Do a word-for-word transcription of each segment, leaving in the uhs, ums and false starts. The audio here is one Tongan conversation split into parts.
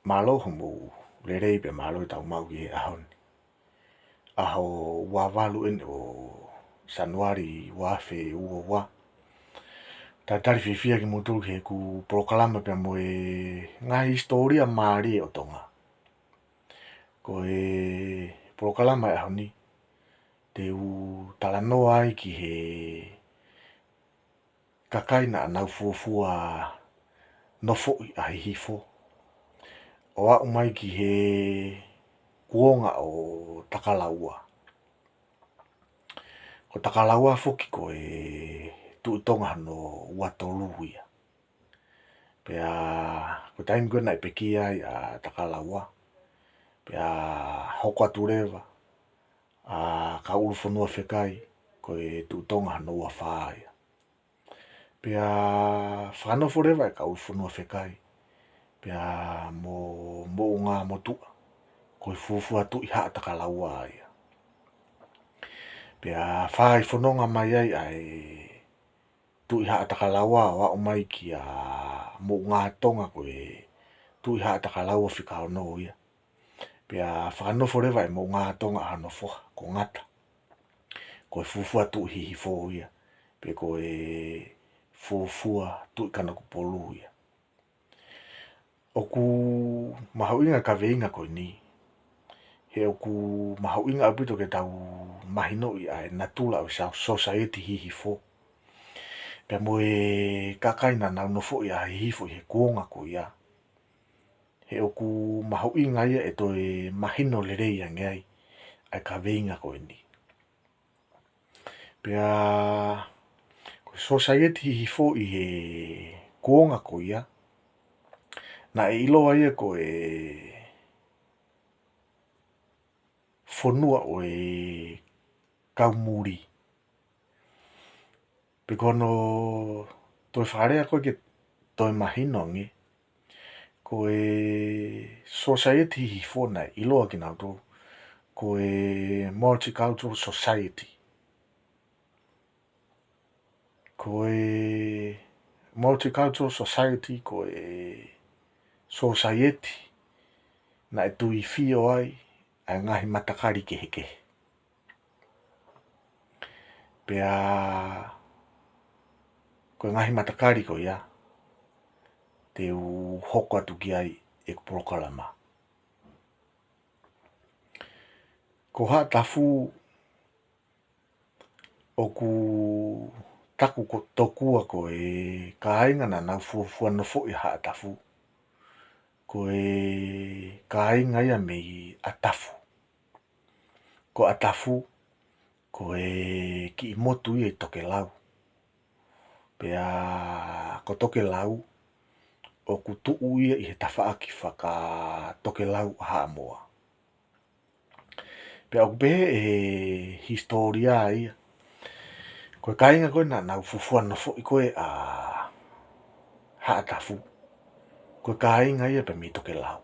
Mālō hoʻomou lelei pea mālō e tau maʻu ki he ʻaho ni. ʻAho ua valu ʻeni ʻo Sānuali ua afe ua ua. Talitali fiefia kimoutolu ki heʻeku polokalama pea mo e ngaahi hisitōlia mālie ʻo Tonga. Ko e polokalama e ʻaho ni, te u talanoa ai ki he kakai naʻa nau fuofua nofoʻi ʻa Hihifo, ʻo aʻu mai ki he kuonga ʻo Takalaua. Ko Takalaua foki ko e Tuʻi Tonga hono ua tolu ia. Pea ko e taimi ko ē naʻe pekia ai ʻa Takalaua, pea hoko atu leva ʻa Kauʻulufonuafekai, ko e Tuʻi Tonga hono ua fā ia. Pea fakanofo leva ʻe Kauʻulufonuafekai pea mo Moʻungāmotuʻa, ko e fuofua Tuʻi Haʻatakalaua ia. Pea fai fononga mai ai ʻa e Tuʻi Haʻatakalaua ʻo aʻu mai kia Moʻungātonga, ko e Tuʻi Haʻatakalaua fika ono ia. Pea fakanofo leva ʻe Moʻungātonga ʻa hono foha ko Ngata, ko e fuofua Tuʻi Hihifo ia, pe ko e fuofua Tuʻi Kanokupolu ia. ʻOku mahuʻinga e kaveinga ko eni, he ʻoku mahuʻinga ʻaupito ke tau mahinoʻi ʻa e natula ʻo e sō-, sōsaieti Hihifo, pea mo e kakai naʻa nau nofoʻi ʻa Hihifo ʻi he kuonga ko ia. He ʻoku mahuʻinga ia ʻe toe mahino lelei ange ai ʻa e kaveinga ko eni. Pea ko e sōsaieti Hihifo ʻi he kuonga ko ia, naʻe ʻiloa ia ko e fonua ʻo e kau muli. Pe ko hono toe fakalea ko ē ke toe mahino ange, ko e sōsaieti Hihifo naʻe ʻiloa kinautolu ko e multicultural society. Ko e multicultural society ko e sōsaieti naʻe tuifio ai ʻa e ngaahi matakali kehekehe. Pea ko e ngaahi matakali ko ia te u hoko atu ki ai ʻeku polokalama. Ko Haʻatafu ʻoku taku ko tokua ko e kāinga naʻa nau fuofua nofoʻi Haʻatafu, ko e kāinga ia mei ʻAtafu. Ko ʻAtafu ko e kiʻi motu ia ʻi Tokelau. Pea ko Tokelau ʻoku tuʻu ia ʻi he tafaʻaki faka-Tokelau ʻa Haʻamoa. Pea ʻoku pehē ʻe he hisitōlia ia, ko e kāinga ko ē naʻa nau fuofua nofoʻi ko ē ʻa Haʻatafu, ko e kāinga ia pē mei Tokelau.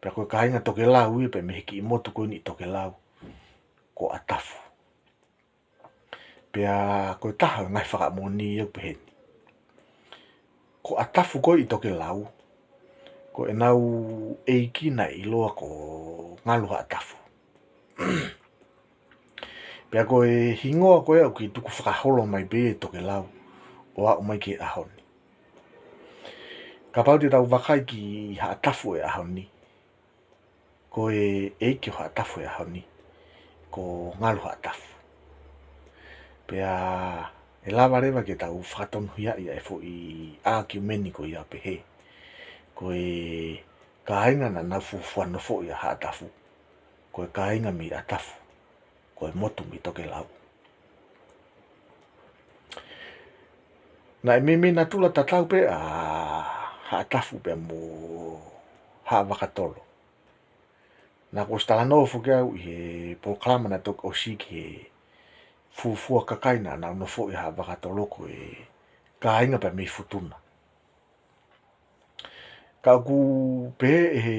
Pea ko e kāinga Tokelau ia pē mei he kiʻi motu ko eni ʻi Tokelau, ko ʻAtafu. Pea ko e taha ʻo e ngaahi fakamoʻoni ia ʻoku pehē ni. Ko ʻAtafu ko ē ʻi Tokelau, ko ʻenau ʻeiki naʻe ʻiloa ko Ngalu Haʻatafu. Pea ko e hingoa ko ē ʻoku kei tuku fakaholo mai pē ʻe Tokelau ʻo aʻu mai ki he ʻaho ni. Kapau te tau vakai ki Haʻatafu he ʻaho ni, ko e ʻeiki ʻo Haʻatafu he ʻaho ni, ko Ngalu Haʻatafu. Pea ʻe lava leva ke tau fakatonuhiaʻi ʻa e foʻi ʻākiumeni ko ia ʻo pehē, ko e kāinga naʻa nau fuofua nofoʻi ʻa Haʻatafu, ko e kāinga mei ʻAtafu, ko e motu mei Tokelau. Naʻe meimei natula tatau pē ʻa Haʻatafu pea mo Haʻavakatolo. Naʻá ku ʻosi talanoa foki au ʻi he polokalama naʻe toki ʻosi ki he fuofua kakai naʻa nau nofoʻi ʻa Haʻavakatolo ko e kāinga pē mei Futuna. Ka ʻoku pehē ʻe he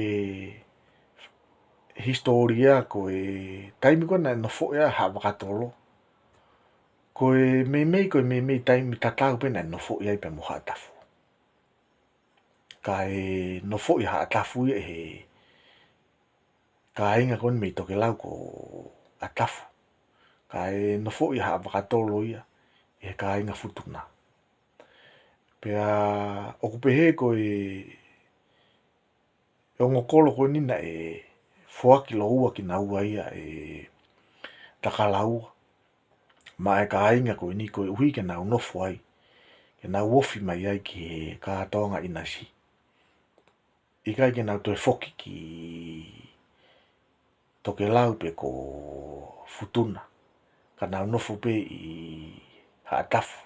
hisitōlia ko e taimi ko ē naʻe nofoʻi ai ʻa Haʻavakatolo, ko e meimei, ko e meimei taimi tatau pē naʻe nofoʻi ai pea mo Haʻatafu. kae nofoʻi ʻa Haʻatafu ia ʻe he kāinga ko eni mei Tokelau ko ʻAtafu. Kae nofoʻi ʻa Haʻavakatolo ia ʻe he kāinga Futuna. Pea ʻoku pehē ko e ongo kolo ko eni naʻe foaki lōua kinaua ia ʻe Takalaua maʻa e kāinga ko eni koeʻuhi ke nau nofo ai, ke nau ofi mai ai ki he kātoanga ʻinasi. ʻIkai ke nau toe foki ki Tokelau pe ko Futuna, ka nau nofo pē ʻi Haʻatafu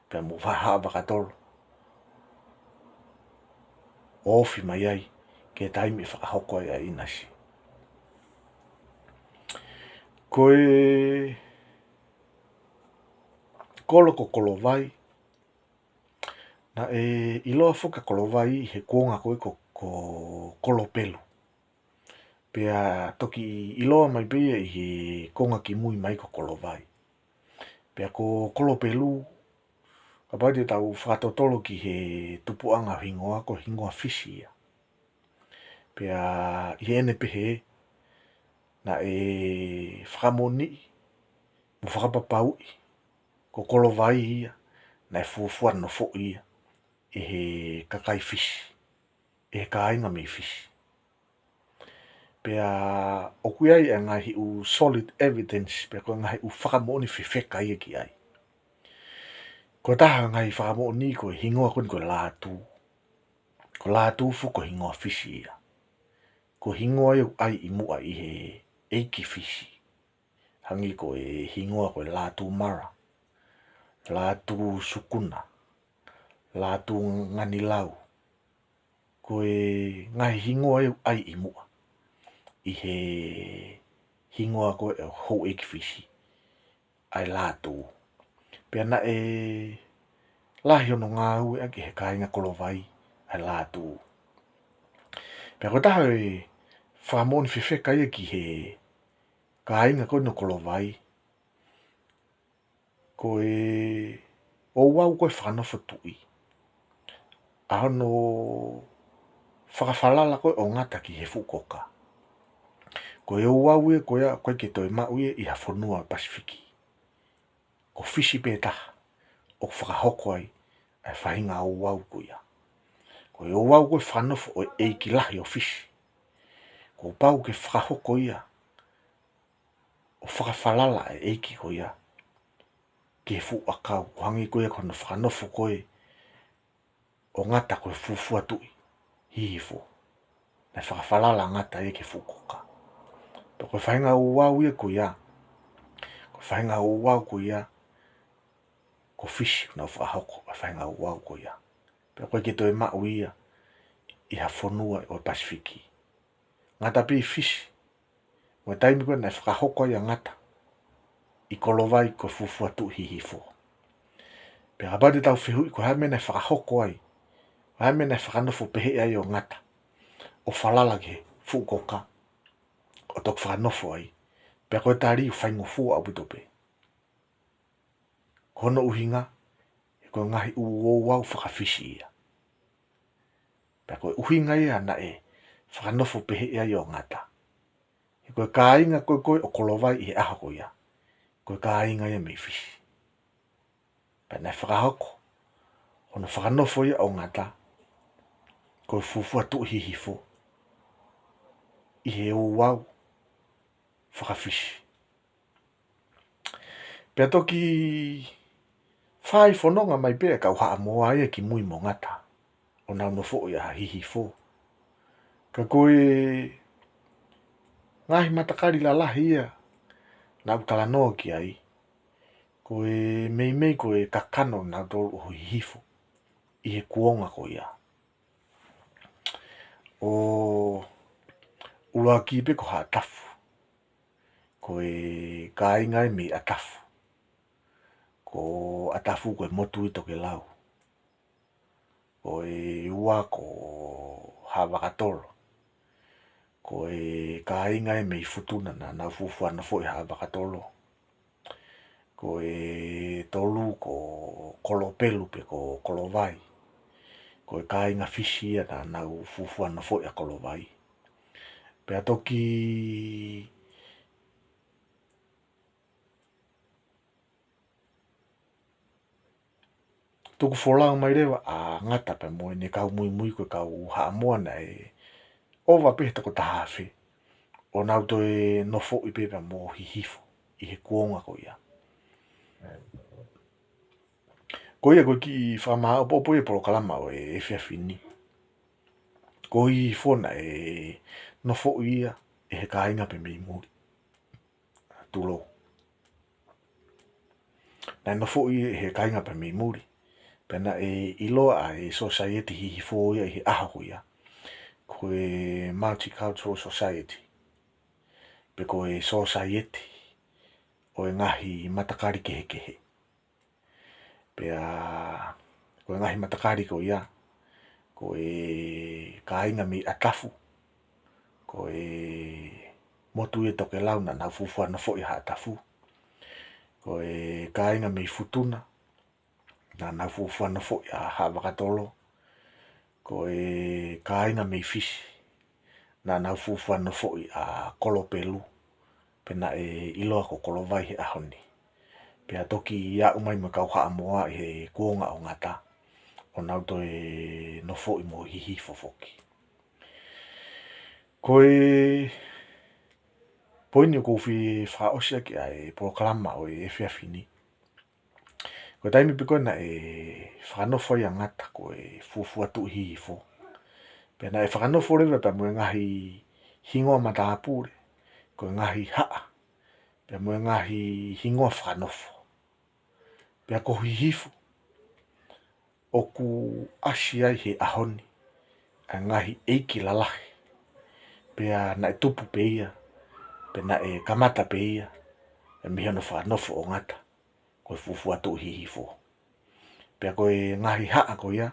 pea mo Haʻavakatolo, ʻo ofi mai ai ki he taimi ʻe fakahoko ai ʻa e ʻinasi. Ko e kolo ko Kolovai, naʻe ʻiloa foki ʻa Kolovai ʻi he kuonga ko ē ko, ko Kolopelu. Pea toki ʻiloa mai pē ia ʻi he konga kimui mai ko Kolovai. Pea ko Kolopelu, kapau te tau fakatotolo ki he tupuʻanga hingoa, ko e hingoa Fisi ia. Pea ʻi heʻene pehē, naʻe fakamoʻoniʻi mo fakapapauʻi ko Kolovai ia naʻe fuofua nofoʻi ia ʻe he kakai Fisi, ʻe he kāinga mei Fisi. Pea ʻoku ʻi ai ʻa e ngaahi ʻū solid evidence, pea ko e ngaahi ʻū fakamoʻoni fefeka ia ki ai. Ko e taha ngaahi fakamoʻoni ko e hingoa ko eni ko Lātū. Ko Lātū foki ko e hingoa Fisi ia. Ko e hingoa ia ʻoku ʻai ʻi muʻa ʻi he ʻeiki Fisi. Hangē ko e hingoa ko e Lātū Mara, Lātū Sukuna, Lātū Ganilau. Ko e ngaahi hingoa ia ʻoku ʻai ʻi muʻa ʻi he hingoa ko ē ʻo e houʻeiki Fisi, ʻa e Lātū. Pea naʻe lahi hono ngāueʻaki ʻe he kāinga Kolovai ʻa e Lātū. Pea ko e taha e fakamoʻoni fefeka ia ki he kāinga ko eni ʻo Kolovai, ko e ouau ko ē fakanofo tuʻi, ʻa hono fakafalala ko ē ʻo Ngata ki he fuʻu koka. Ko e ouau ia ko ia ʻoku ʻikai ke toe maʻu ia ʻi ha fonua Pasifiki. Ko Fisi pē taha ʻoku fakahoko ai ʻa e faʻahinga ouau ko ia. Ko e ouau ko ē fakanofo ʻo e ʻeiki lahi ʻo Fisi, kuo pau ke fakahoko ia ʻo fakafalala ʻa e ʻeiki ko ia ki he fuʻu ʻakau, ʻo hangē ko ia ko hono fakanofo ko ē ʻo Ngata ko e fuofua Tuʻi Hihifo. Naʻe fakafalala ʻa Ngata ia ki he fuʻu koka. Pea ko e faʻahinga ouau ia ko ia, ko e faʻahinga ouau ko ia, ko Fisi naʻa nau fakahoko ʻa e faʻahinga ouau ko ia. Pea ʻoku ʻikai ke toe maʻu ia ʻi ha fonua ʻo e Pasifiki. Ngata pē ʻi Fisi, mo e taimi ko ē naʻe fakahoko ai ʻa Ngata ʻi Kolovai ko e fuofua Tuʻi Hihifo. Pea kapau te tau fehuʻi ko e hā e meʻa naʻe fakahoko ai, ko e hā e meʻa naʻe fakanofo pehē ai ʻo Ngata ʻo falala ki he fuʻu koka ʻo toki fakanofo ai, pea ko e tali ʻoku faingofua ʻaupito pē. Ko hono ʻuhinga, he ko e ngaahi ʻū ouau faka-Fisi ia. Pea ko e ʻuhinga ia naʻe fakanofo pehē ai ʻo Ngata, he ko e kāinga ko ē ko ē ʻo Kolovai ʻi he ʻaho ko ia, ko e kāinga ia mei Fisi. Pea naʻe fakahoko hono fakanofo ia ʻo Ngata ko e fuofua Tuʻi Hihifo ʻi he ouau faka-Fisi. Pea toki fai fononga mai pē ʻa e kau Haʻamoa ia kimui mo Ngata, ʻo nau nofoʻi ʻa Hihifo. Ka ko e ngaahi matakali lalahi ia naʻa ku talanoa ki ai, ko e meimei ko e kakano nautolu ʻo Hihifo ʻi he kuonga ko ia. ʻO ʻuluaki pē ko Haʻatafu, ko e kāinga ia mei ʻAtafu. Ko ʻAtafu ko e motu ʻi Tokelau. Ko e ua ko Haʻavakatolo, ko e kāinga ia mei Futuna naʻa nau fuofua nofoʻi Haʻavakatolo. Ko e tolu ko Kolopelu pe ko Kolovai. ko e kāinga Fisi ia naʻa nau fuofua nofoʻi ʻa Kolovai. Pea toki tuku folau mai leva ʻa Ngata pea mo ʻene kau muimui ko e kau Haʻamoa naʻe ʻova pē he toko taha afe, ʻo nau toe nofoʻi pē pea mo Hihifo ʻi he kuonga ko ia. Ko ia ko e kiʻi fakamāʻopoʻopo ia e polokalama ʻo e efiafi ni. Ko Hihifo naʻe nofoʻi ia ʻe he kāinga pē mei muli. Tulou. Naʻe nofoʻi ʻe he kāinga pē mei muli. Pea naʻe ʻiloa ʻa e society Hihifo ia ʻi he ʻaho ko ia ko e multicultural society, pe ko e society ʻo e ngaahi matakali kehekehe. Pea ko e ngaahi matakali ko ia, ko e kāinga mei ʻAtafu, ko e motu ia ʻi tokelau naʻa nau fuofua nofoʻi ʻa Haʻatafu, ko e kāinga mei Futuna naʻa nau fuofua nofoʻi ʻa Haʻavakatolo, ko e kāinga mei Fisi naʻa nau fuofua nofoʻi ʻa Kolopelu, pea naʻe ʻiloa ko Kolovai he ʻaho ni. Pea toki aʻu mai mo e kau Haʻamoa ʻi he kuonga ʻo Ngata, ʻo nau toe nofoʻi mo Hihifo foki. Ko e poini ʻoku ou fie fakaʻosi ʻaki ʻa e polokalama ʻo e efiafi ni, ko e taimi pē ko ē naʻe fakanofo ai ʻa Ngata ko e fuofua Tuʻi Hihifo, pea naʻe fakanofo leva pea mo e ngaahi hingoa matāpule, ko e ngaahi haʻa, pea mo e ngaahi hingoa fakanofo. Pea ko Hihifo ʻoku ʻasi ai he ʻaho ni ʻa e ngaahi ʻeiki lalahi. Pea naʻe tupu pē ia, pea naʻe kamata pē ia mei hono fakanofo ʻo Ngata ko e fuofua Tuʻi Hihifo. Pea ko e ngaahi haʻa ko ia,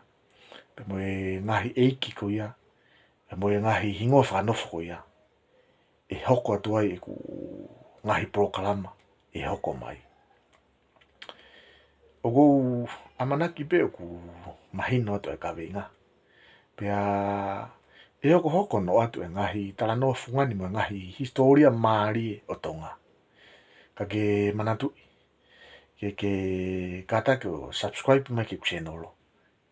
pea mo e ngaahi ʻeiki ko ia, pea mo e ngaahi hingoa fakanofo ko ia, ʻe hoko atu ai ʻeku ngaahi polokalama ʻe hoko mai. ʻOku ou ʻamanaki pē ʻoku mahino atu e kaveinga. Pea ʻe hokohoko noa atu e ngaahi talanoa fungani mo e ngaahi hisitōlia mālie ʻo Tonga. Ka ke manatuʻi, ke, ke kātaki ʻo subscribe mai ki he channel,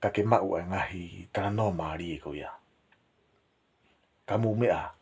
ka ke maʻu e ngaahi talanoa mālie ko ia. Ka mou meʻa ā.